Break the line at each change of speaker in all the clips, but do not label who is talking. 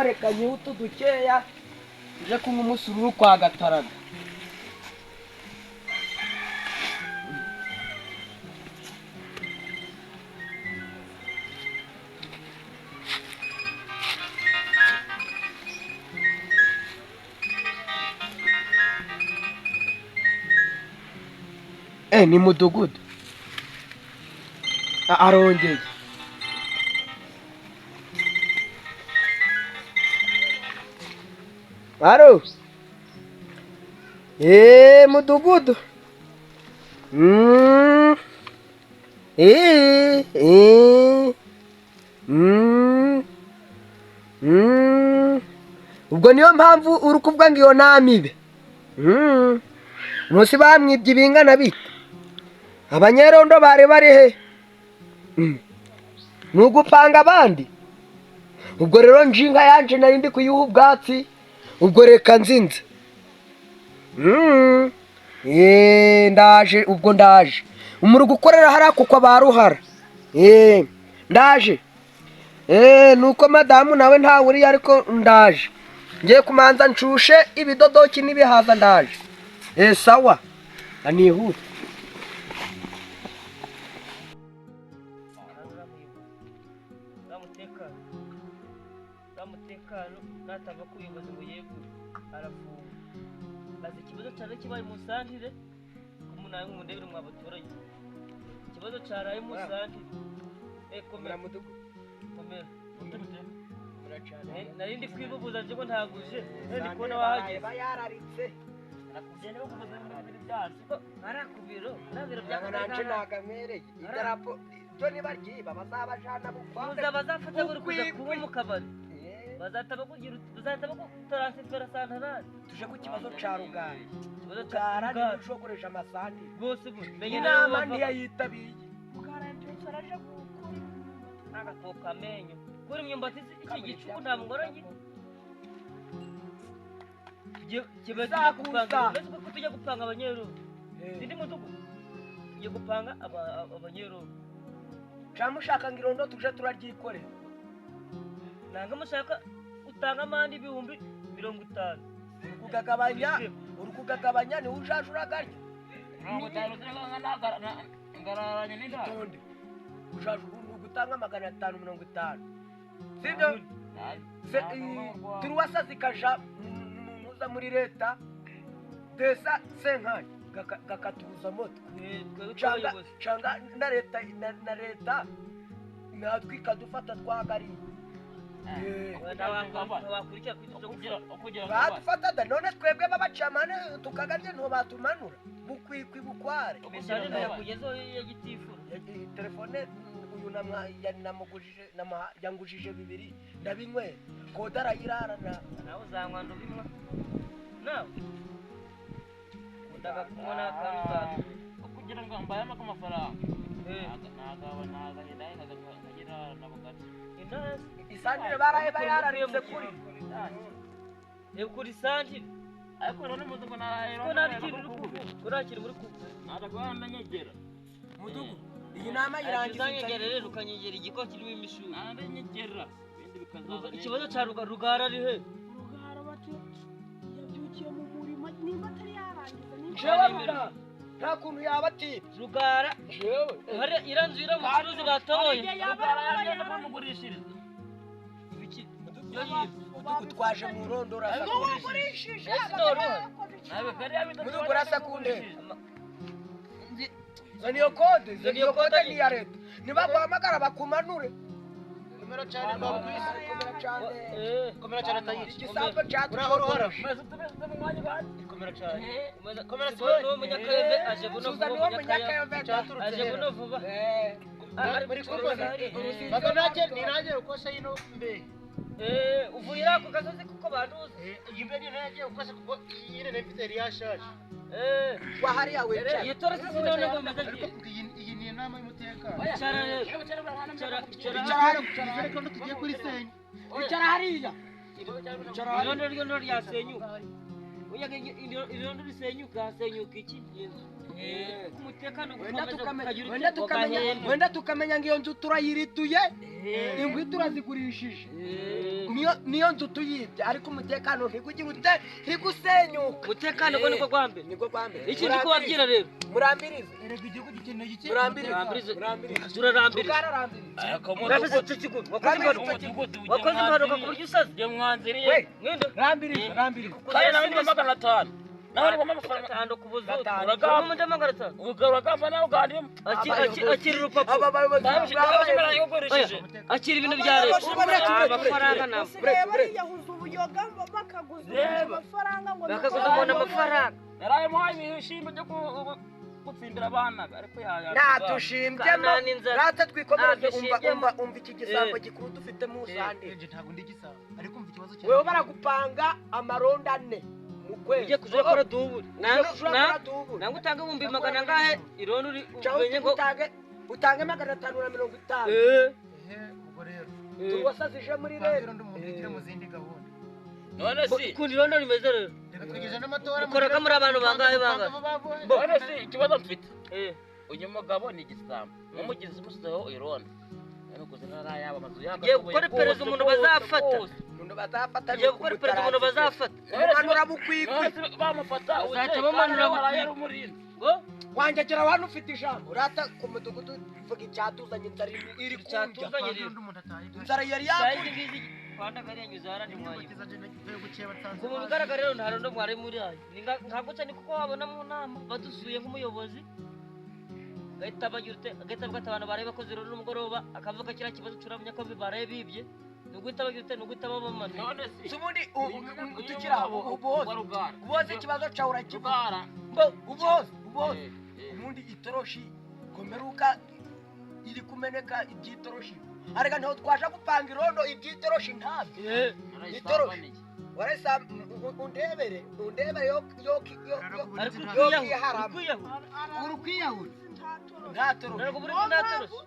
Reka nyihutu dukeya nje kunywa umusururu kwa Gataraga. Ni mudugudu arongeye. Aro mudugudu. Ubwo niyo mpamvu uri kuvuga ngo iyo namibe. Munsi bamwibye ibingana bite? Abanyerondo bari bari he? Nugupanga abandi. Ubwo rero njinga yanje nari ndi kuyuha ubwatsi, ubwo reka nzinze. Ndaje, ubwo ndaje. Umuri gukorera hara kuko baruhara. Ndaje. Nuko madamu nawe nta uri ariko ndaje. Ngiye kumanza nshushe ibidodoki n'ibihaza ndaje. Sawa. Anihute.
Mutekano natava ku buyobozi ngo yegure arafunga. Bazi ikibazo cyane kibaye mu santire kumunanga mundebere mwa baturage. Ikibazo cyaraye mu santire. Komera
mudugu.
Komera. Nari ndi kwibubuza nje ngo ntaguje. Ndi kubona wahageze.
Bayararitse.
Nakugenda bakubuza muri byacu. Arakubiro. Nabiro
byakananje nagamwereye. Idarapo byo nibaryiba bazabajana bukwande.
Bazafata buri kuza kuba mu kabari. Bazataba kugira bazataba ko transfera santarari.
Tuje ku kibazo ca Rugara.
Ikibazo ca
Rugara ni ukoresha amasandi.
Bose bo menye
inama ntiyayitabiye.
Rugara yataraje gukora
agatoka amenyo. Kuri imyumbati iki gicuku nta mugoranye. Kibazo ko tujya gupanga abanyerondo. Sindi mudugu. Tujye gupanga abanyerondo.
Camushaka ngirondo tuje turaryikorera.
Nanga mushaka utanga amandi 50,000.
Urukugagabanya, urukugagabanya ni ujaje uragarya.
Ngararanye n'inda.
Itonde. Ujaje ugutanga 550. Sibyo? Turuwasa zikaja muza muri leta desa senkani gakatuza moto. Canga na leta na leta natwe ikadufata twagariye. Badufata da none twebwe babacamane tukagarya nto batumanura bukwikwi bukware. Telefone uyu namugujije yangujije 2 ndabinywe kodara yirarana
nawe uzanywa ndubimwa nawe ndaga kumona karuza
kugira ngo mbaye amafaranga nagaba nagahenda nkagira nabugati.
Isantire baraye bayararitse kuri.
Kuri santire.
Ariko none mudugu naraye.
Ko nari kurakira muri kuvu.
Nadakuba nanyegera.
Mudugu iyi nama irangiza
uzanyegera rero ukanyegera igiko kirimo imishuri.
Nanyegera. Ibindi bikazaza.
Ikibazo ca Rugara ari he?
Rugara bati yabyukiye mu murima nimba atari yarangiza nimba.
Jewe Rugara nta kuntu yaba ati
Rugara
jewe.
Hari iranzu ira mucuruzi batoboye.
Rugara yagenda kumugurishiriza.
Mudugu twaje mu rondo rasa. Mudugu rasa kunde. Zaniyo kode, zaniyo kode ni ya leta. Nibaguhamagara bakumanure.
Komera cyane bakwisi.
Komera cyane.
Komera cyane tayiri.
Igisambo
cyatuhora. Komera cyane. Komera
cyane. No munyakayove aje buno
vuba.
Aje buno vuba.
Muri kubona. Bakanake niraje ukosha ino mbe.
Uvuyira ku gasozi kuko banduze.
Iyi mbe niraje ukosha kuko iyi ne mfite riyashaje.
Kwa hariya wicara.
Iyo torese sinone ngo meze.
Iyi ni inama y'umutekano.
Icara rero.
Icara. Reka tugiye kuri senya.
Icara hariya.
Irondo ryo ryasenyuka. Uyaga irondo risenyuka hasenyuka iki? Inzu. Umutekano
Wenda
gukomeza
tukamenya,
ukagira
wenda
ute
tukamenya,
ugahembwa.
wenda tukamenya ngo iyo nzu turayirituye, ingwi turazigurishije, niyo nzu tuyibye, ariko umutekano ntigugira ute, ntigusenyuka.
Umutekano go niko gwa mbere.
Niko kwa mbere.
Ikindi kubabwira rero,
Murambirize.
Erega igihugu gikeneye iki?
Murambirize.
Murambirize.
Murambirize.
Turarambiriza.
Tukararambiriza.
Urakoze tukigu wakoze impanuka, wakoze impanuka ku buryo usaze.
We.
Mwende.
Rambirize, rambirize.
Kandi nawe ni 500, nawe ni amafaranga
5 ku buzutu.
5.
Uragamba 500.
Uragamba nawe ugandimo.
Akira urupapuro.
Aba bayobozi
Ndabishimira yugurishije.
Akira ibintu bya leta. Amafaranga ntabwo
Basigaye bariyahuza ubuyoga, bakaguza umuntu amafaranga ngo
bakaguza umuntu amafaranga.
Yaraye muhaye ibishimbo byo gutsindira abana, ariko yaya
Ntadushimbyemo.
Nta n'inzara.
Rata twikomereze. Umva.
Ntadushimbyemo.
Umva, umva, iki gisambo gikuru dufite mu sande.
Nje ntabwo ndi gisaba, ariko umva ikibazo cyawe.
Wewe baragupanga amaronda 4 mu kwezi.
Ugiye kuja urakora dubure.
Ugiye kuja urakora dubure.
Nangwa utange 100,000 angahe irondo uri
Caho
umenye ngo
utange 550.
Ehe, ubwo rero
Tuwasazije muri
pange
rero.
irondo umuntu yigire mu zindi gahunda.
None si
Ukuntu irondo rimeze rero,
Reka twegereje n'amatora.
Mukora muri abantu bangahe bangahe?
None si ikibazo mfite, uyu mugabo ni igisambo, mumugize umusizeho irondo none kuze ntarayaba amazu.
Ugiye gukora iperereza umuntu bazafata.
Umuntu bazafata.
Ugiye gukora iperereza umuntu bazafata.
Umumanura bukwikwi.
Bamufata.
Bazahita bamanura bukwikwi.
Yari umurinzi.
Ngo
Wanjye gera hano, ufite ijambo. Rata ku mudugudu, vuga icyatuzanye. Inzara iri kundya.
Icyatuzanye rero.
Umuntu ataye.
Inzara yari
Sayizi
yakuriye.
ngizi Rwanda yanyuze hara ntimwayiba.
Ku
Ku bigaragara rero nta rondo mwari muri ayo. Ni nka gutya ni kuko wabona mu nama badusuye nk'umuyobozi agahita bagira ute, agahita avuga ati abantu baraye bakoze irondo nimugoroba, akavuga kiriya kibazo turamenya ko baraye bibye, ni uguhita bagira ute, ni uguhita babamanura.
None si
Si ubundi tukiri aho, ubuhoze ubuhoze ikibazo cyawe urakivuga.
Rugara.
Ubuhoze, ubuhoze, ubundi itoroshi komeruka iri kumeneka iby'itoroshi, ariko ntaho twaje gupanga irondo iby'itoroshi ntabyo. Itoroshi waresa, undebere, undebere yo yo yo yo.
Ariko uri
Yo
kwiyahura, uri
kwiharama.
kwiyahura.
Uri kwiyahura nta toroshi.
Ntabwo buri nta toroshi.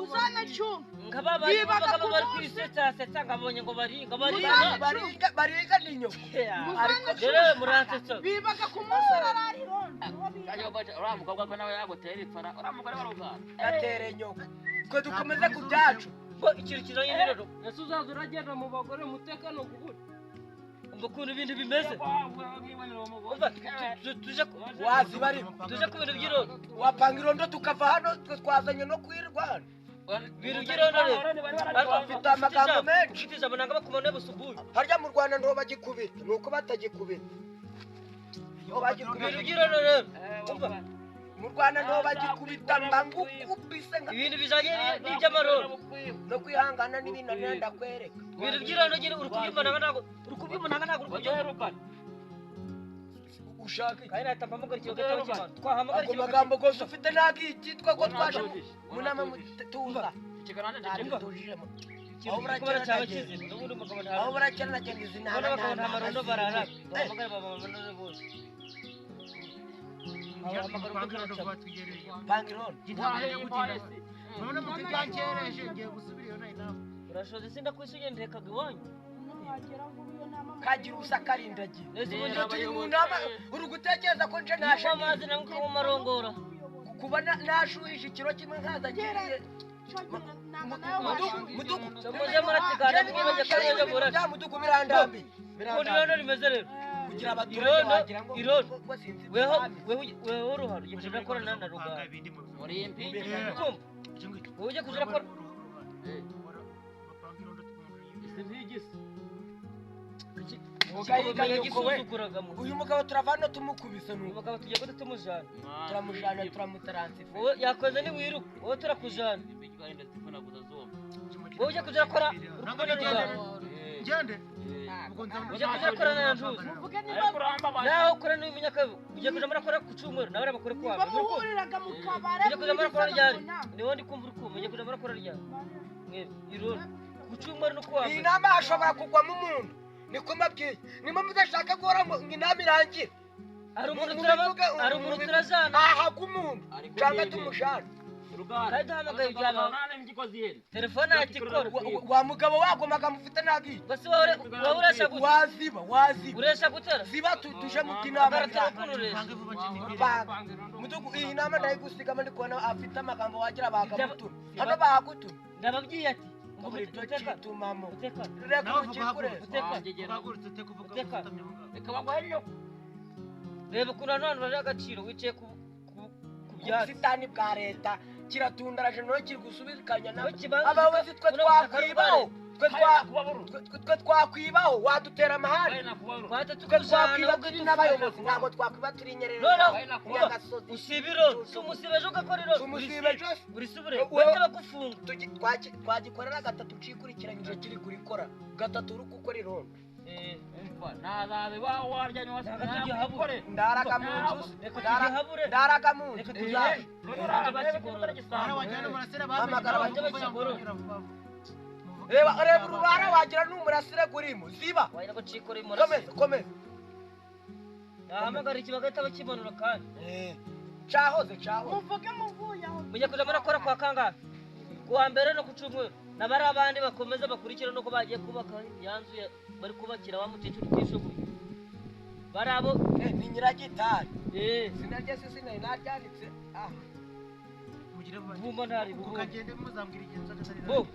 Uzanacunga.
Nka ba bari
Bibaga
babaga
ku
bari
munsi.
kwisetsasetsa, nkabonye ngo baringa baringa.
Bariga, bariga ni nyoko.
Ariko rero muransetsa.
Bibaga ku munsi arara irondo niho bibaga.
Uriya mukobwa ko nawe yagutera ipfara, uriya mugore wa Rugara.
Gatere nyoko, twe dukomeze ku byacu.
Ngo ikintu kizanye rero.
Ese uzaza uragenda mu bagore umutekano kubura?
Umva ukuntu ibintu bimeze. Umva, tuje
Waziba ariko
tuje ku bintu by'irondo.
Wapanga irondo tukava hano, twe twazanye no kwirwana.
Ibintu by'irondo rero. Ariko
Mfite amagambo menshi.
Ufite ijambo nanga bakumane busubuye.
Harya mu Rwanda ntiho bagikubita, ni uko batagikubita, niho
Ibintu
bagikubita.
by'irondo rero. Umva,
Mu Rwanda ntiho bagikubita, mba ngukubise nka
ibintu bijanye n'iby'amarondo.
No kwihangana n'ibinanira ndakwereka.
Ibintu by'irondo nyine uri kubyumva nanga ntabwo uri kubyumva nanga ntabwo uri kubyumva.
Ushaka iki?
Kandi nahita mpamagara ikibazo cy'abantu. Twahamagara
Ago
ikibazo.
magambo gose ufite ntabwo ko twaje mu nama tuza ntabyo tujijemo.
Ikintu gikora cyaba kizima. N'ubundi umugabo nta
Aho burakera nagenda izi
Ubona
ntara.
abagabo nta marondo barara. Bahamagara babamanure bose. Abahamagara uko byacamo.
Panga irondo.
None muti byankereje, ngiye gusubira iyo nayo inama.
Urashoze sindakwisuye ndekaga iwanyu.
Wagera vuba iyo nama.
Kagira ubusa karindagira.
Nese ubundi
Iyo turi mu nama uri gutekereza ko nje
nashe
nashe
amazi nangwa ukamumarongora.
Kuba nashuhije ikiro kimwe nkaza ngiriye. Mudugu, mudugu.
Muze muratigana mwibajya kariya muraca.
Bya mudugu birandambiye.
Ukuntu irondo rimeze rero.
Kugira abaturage
Irondo,
wagira ngo
irondo.
ngo sinzi.
Weho, weho, weho ruharo ugiye kuja urakorana na Rugara.
Muri impi.
Kumva, wowe ugiye kuja urakora.
Isi ntigise.
Ugahiga nyoko we.
Gisuzuguraga mu.
Uyu mugabo turava hano tumukubise
Uyu
nuko.
mugabo tugiye guhita tumujana.
Turamujana, turamutaransifa.
Wowe yakoze niwiruka, wowe turakujana. Wowe ugiye kuja urakora uri kumwe na Rugara.
Ngende.
Ugiye kuja urakorana na Ntuzi.
Muvuge niba
Ariko urambabaje.
Naho ukora n'umunyakabi, ugiye kuja murakora ku cyumweru, nawe arabakore kuwa
niba
mbere. Muri kumva?
muhuriraga mu kabare.
Ugiye kuja murakora
mwirizaga
ryari?
mu nama.
Niwo ndi kumva uri kumva, ugiye kuja murakora ryari? Mwebwe, irondo. Ku cyumweru no kuwa
Iyi
mbere.
nama hashobora kugwamo umuntu, niko mbabwiye. Nimba mudashaka guhora ngo inama irangire,
Hari umuntu
Mu-
turaba,
mubivuge,
hari umuntu turazana.
ahagwa umuntu
Ariko
cyangwa
nibi.
tumujana.
Kandi duhamagaye ibyaba. Telefone yatikora.
Wa mugabo wagomaga mufite nagi.
Basi wowe urasha gute?
Waziba waziba.
Uresha gutera?
Ziba tuje mu kinama. Mudugu iyi nama ndayigusiga ndi kubona afite amagambo wagira bakamutura. Hano bagutu.
Ndababwiye ati
uteka tumamo.
Uteka.
Reka ukikure.
Uteka. Uteka. Reka baguhe. Reba ukuntu hano hantu hari agaciro wicaye ku byatsi.
Ubusitani bwa leta kiratundaraje none kiri gusubikanya
nawe.
Abayobozi twe twakwibaho. Twe twakwibaho wadutera amahane. Twe twakwiba turi n'abayobozi ntabwo twakwiba turi nyerere.
Usiba irondo. Si umusiba ejo ugakora irondo.
Umusiba ejo.
Urisubire. Bahita bagufunga.
Twagikorera gatatu cikurikiranyije kiri kurikora. Gatatu uri gukora irondo. Ndaraga mu nzu. Ndaraga mu nzu. Reba reba ururara wagira n'umurasire gurimo. Ziba. Komeza komeza.
Nahamagara iki bagahita bakimanura kandi.
Cyahoze cyahoze.
Muvuge muvuye aho.
Mujye kuja murakora kwa kangahe? Kuwa mbere no ku cyumweru. Nabari abandi bakomeza bakurikira nuko bagiye kubaka yanzu bari kubakira wa mukecuru utishoboye. Barabo
ni nyiragitari. Sinarye se sinari naryanditse. Ah.
Bumba ntari bumba.
Ukagende muzambwira igihe nzaje.
Bo.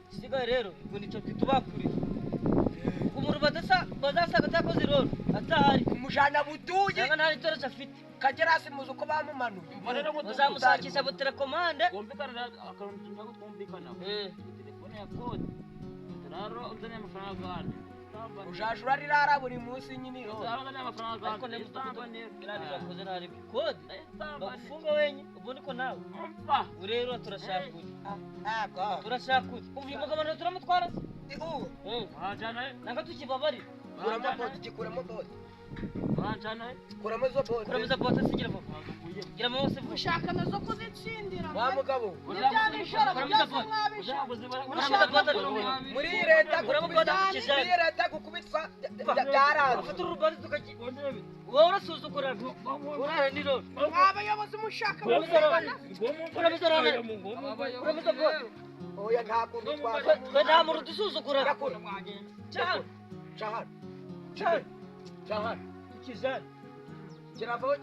Sigaye rero ngo nico titubakuriye. Umuntu bazasaga atakoze irondo atahari.
Umujana buduye.
Nanga ntari toroce afite.
Kagerasi muzi uko bamumanuye.
Bazamushakisha butelekomande.
Twumvikana akantu ntabwo twumvikana. Telefone ya kode. Raro uzanye amafaranga gande.
Ujaje urarirara buri munsi nyine irondo.
Uzanye amafaranga
ariko nemuzakunda ntari kode. Bagufunga wenye ubundi ko nawe.
Umva.
Urero turashaka uyu. Turashaka uyu. Uyu mugabo turamutwara se?
Uranjana
nanga tukibabarira.
Kuramo bote, gikuramo bote.
Uranjana
kuramo izo bote.
Kuramo izo bote sigira vuba. Gira mose vuba.
Ushaka nazo kuzitsindira.
Wa mugabo. Muri leta muri leta gukubitwa byaranze.
Ufite urubanza tukaki. Wowe urasuzugura. Urara niro.
Abayobozi mushaka.
Kuramo izo bote. Kuramo izo bote.
Oya ntabwo twakora.
Twe nta muntu dusuzugura. Cyane.
Cyane. Cyane. Cyane.
Tukijana.
Kiravaho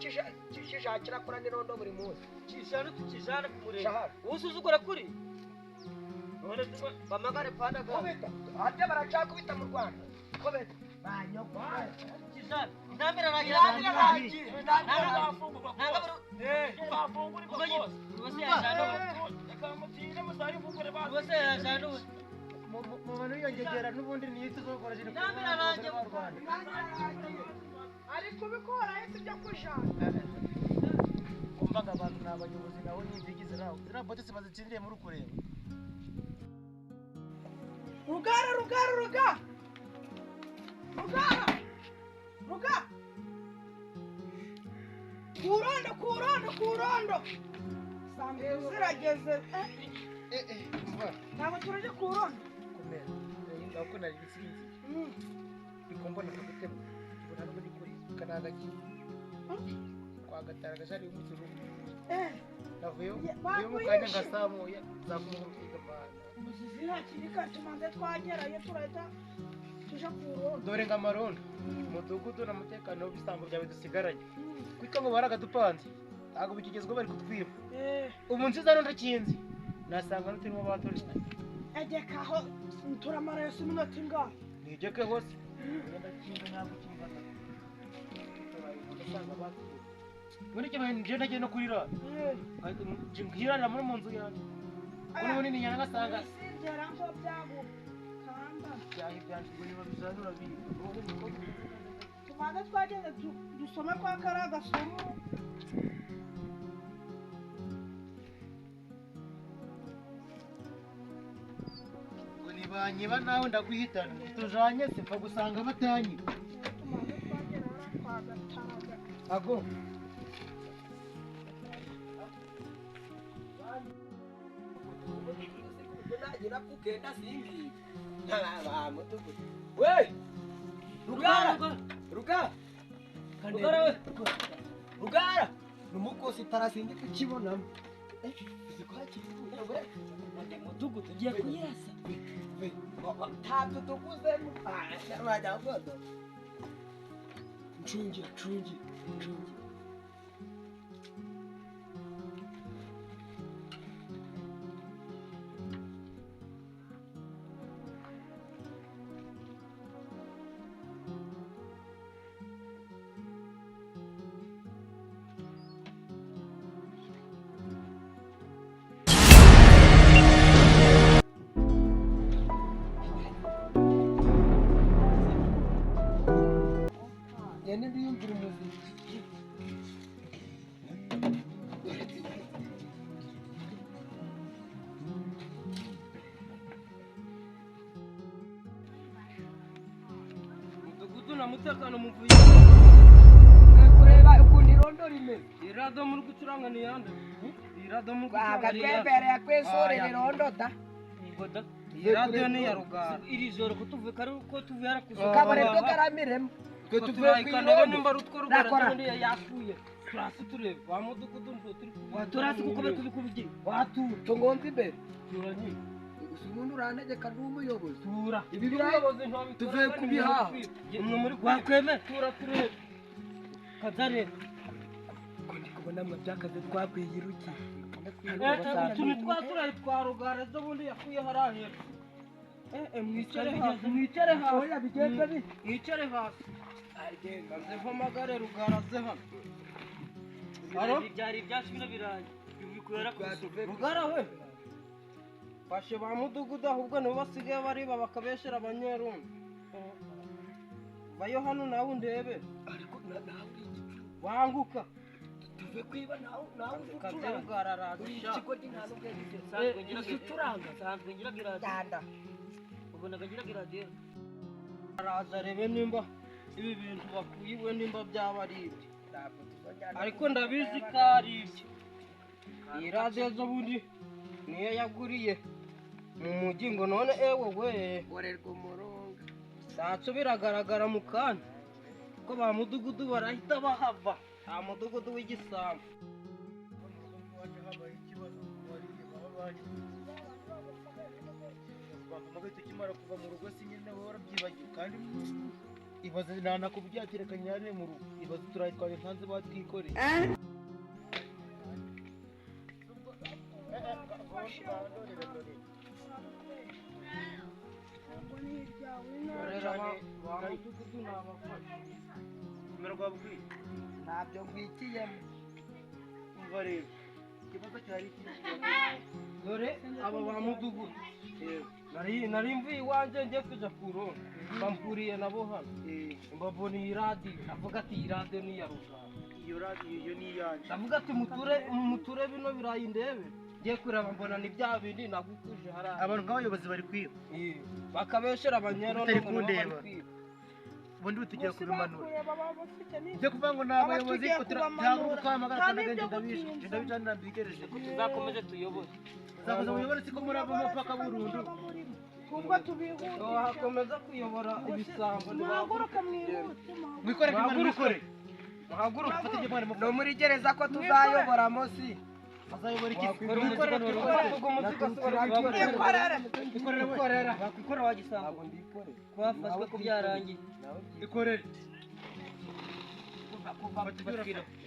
kishakira kora n'irondo buri munsi.
Kijana tukijana ku murenge. Usuzugura kuri. Bamagare panda ga.
Kubita. Hajya baracakubita mu Rwanda. Kubita. Banyoko.
Kijana. Ntamira rangira.
Ntamira rangira.
Nanga buru.
Bafungura
ibyo. Bose yajana. Bose yajana.
Mu yongegera n'ubundi niyo tuzokora jene.
Ntamira rangira mu Rwanda.
Ari kubikora ahetse ibyo kujana.
Umvaga abantu ni abayobozi nawe ntibigize nawe. Ziriya bote bazitsindiriye muri kureba.
Rugara rugara rugara. Rugara. Rugara. Kurondo kurondo kurondo. Sambi zirageze. Ntabwo turaje kurondo.
Komera. Ndakunda nari nsinzi. Bikombona kagutema. Ubona nubwo ndi kuri kanagagiye. Kwa gatara gashari umuturu. Navuyo mu kanya ngasamuye zakumubwiga mana.
Muzizi hakiri kare tumanze twagerayo turahita tuja kurondo.
Dore ngamarondo. Umudugudu na mutekano w'ibisambo byawe dusigaranye. Kwitwa ngo baragadupanze. Ntabwo bikigezweho bari kutwiba. Ubu nziza rondo kinzi. Nasanga n'uturimo batori.
Egeka aho turamara yose iminota ingahe?
Nigeke hose. Ndakinga ntabwo kimbaza. Muri cyo nje nagiye no kurira. Nkirarira muri mu nzu yanjye. Kuno bunini nyana ngasanga
sinzera ngo byago kanda.
Byahi byanje ngo niba bizanura biri.
Tumanze twageze dusome kwa karaga somo.
Ngo nibanyiba nawe ndaguhitana. Tujanye simfa gusanga batanyi.
Tumanze twagera kwa gataraga.
Ago.
We! Rugara! Rugara! Rugara we! Rugara! Numukosi tarasingi kukibonamo.
Mudugudu ugiye kuyirasa.
Ntabwo tuguzemo. Ncungira, ncungira, ncungira. Ngende ndiyumvira umuziki.
Mudugudu na mutekano muvuye.
Kureba ukuntu irondo rimeze.
Irado muri gucuranga ni yande. Irado muri gucuranga ni yande.
Twakatwemerera kwisorera irondo da.
Ngoda. Irado ni ya Rugara. Iri joro ko tuvuye kare ko tuvuye harakuze.
Kabare ryo karamiremo. Twe tuvuye ku irondo.
Nimba ari utwo Rugara
Nakora.
ubundi yakuye. Turasi turebe. Wa mudugudu ndo turi. Waturasi kuko bari kubikubigira. Watura.
Tungomba imbere.
Turanye.
Gusa ubundi urantegeka ndi umuyobozi.
Tura.
Ibi birayi tuvuye kubihaha.
Umwe muri wakwemera. Tura turebe. Kazare.
Ko ndi kubona mwe byakaze twakwiyirukiye.
Utuntu twaturaye twa Rugara zo bundi yakuye hariya hepfo. Mwicare hasi, mwicare hasi.
Oya bigenze bite?
Mwicare hasi. Nze mpamagare Rugara ze hano. Haro? Byari ibyacu bino birayi. Bikorera ku isoko. Rugara we. Fashe ba mudugudu ahubwo nibo basigaye bariba bakabeshera abanyerundi. Vayo hano nawe undebe.
Ariko nawe uri igicucu.
Wanguka.
Tuve kwiba nawe nawe uzi
Kaze
ucuranga.
Rugara araza
Uri
sha.
ikigo nta n'ubwenge ufite. Uzi ucuranga.
Nsanzwe ngira iradiyo.
Danda.
Ubonaga ngira iradiyo. Araza arebe nimba ibi bintu bakuyiwe nimba byaba ari ibyo.
Ntabwo tuzongera.
Ariko ndabizi ko ari ibyo. Iyi radiyo zo bundi niyo yaguriye mu mujyi ngo none ewe we.
Gorerwa umurongo.
Ntacyo biragaragara mu kanya ko ba mudugudu barahita bahava. Nta mudugudu w'igisambo.
Habaye ikibazo wariye baba baje bampamagaye tukimara kuva mu rugo si nyine nawe warabyibagiwe kandi ibaze nanakubwiye ati reka njyane mu rugo ibaze uturayi twawe nsanze batwikoreye.
Rero ba mudugudu ni abafasha.
Kumera bukwiye
Ntabyo ngwikiyemo.
umva rero ikibazo cyari iki.
Dore aba ba mudugudu. Nari mvuye iwanjye ngiye kuja ku rondo. Bampuriye nabo hano. Mbabona iyi radiyo. Ndavuga ati iyi radiyo ni iya Rugara.
Iyo radiyo iyo ni iyanjye.
Ndavuga ati muture muture bino birayi ndebe. Ngiye kureba mbona ni bya bindi nagukuje hariya.
Abantu nk'abayobozi bari kwiba.
Bakabeshera abanyerondo
Utari
ngo nabo bari
kundeba.
kwiba.
Ubundi tugiye kubimanura.
Kureba baba bafite ni
Ibyo kuvuga ngo ni abayobozi
Abatugiye
ko
kubamanura.
ntabwo twamagana
Nta
kandi
n'ibyo
ngenda bishe.
gutinza.
Ngenda bica ndambigereje.
Tuzakomeze tuyobore.
Tuzakomeza muyobore siko muri abo mupaka burundu.
Ubwo tubihutisha.
Wakomeza kuyobora ibisambo.
Muhaguruke mwihute.
Mwikore kimwe mwikore.
Muhaguruke.
Mufate ibyo mwana
No muri gereza ko tuzayoboramo si.
azayobora iki?
Mwikorere
Mwikorere.
Mwikorere. Wakwikorera wagisambo.
Ntabwo ndikorera.
Twafashwe ko byarangiye.
Ikorere.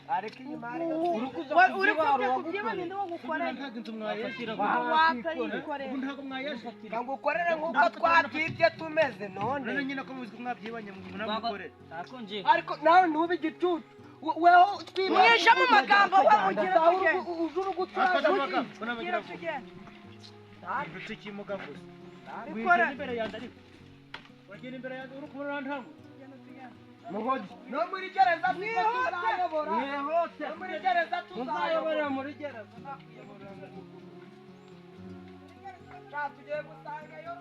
Ariko inyuma hariyo.
Uri kubya kubyiba ninde wo gukorera?
Ntabwo inzu mwayeshe.
Watayikorera.
Ubundi ntabwo mwayeshe.
Ngukorere nk'uko twabyibye tumeze none.
None nyine ko muzi ko mwabyibanye munamukorere.
Nakonje.
Ariko nawe ntube igicucu. Weho twiba.
Mwishe mu magambo we mugira tugende.
Ujuru
Akora
gucuranga.
amagambo
Gira tugende.
Igice cy'imuga gusa.
Ikore.
Wigenda imbere yanjye ariko. Uragenda imbere yanjye uri kubona urantangu.
Muhoji.
No muri gereza siko tuzayobora.
Mwihute.
No muri gereza
Muzayoborera
tuzayobora.
muri gereza. Nzakuyoborera mu mudugudu.
Tugiye gusangayo.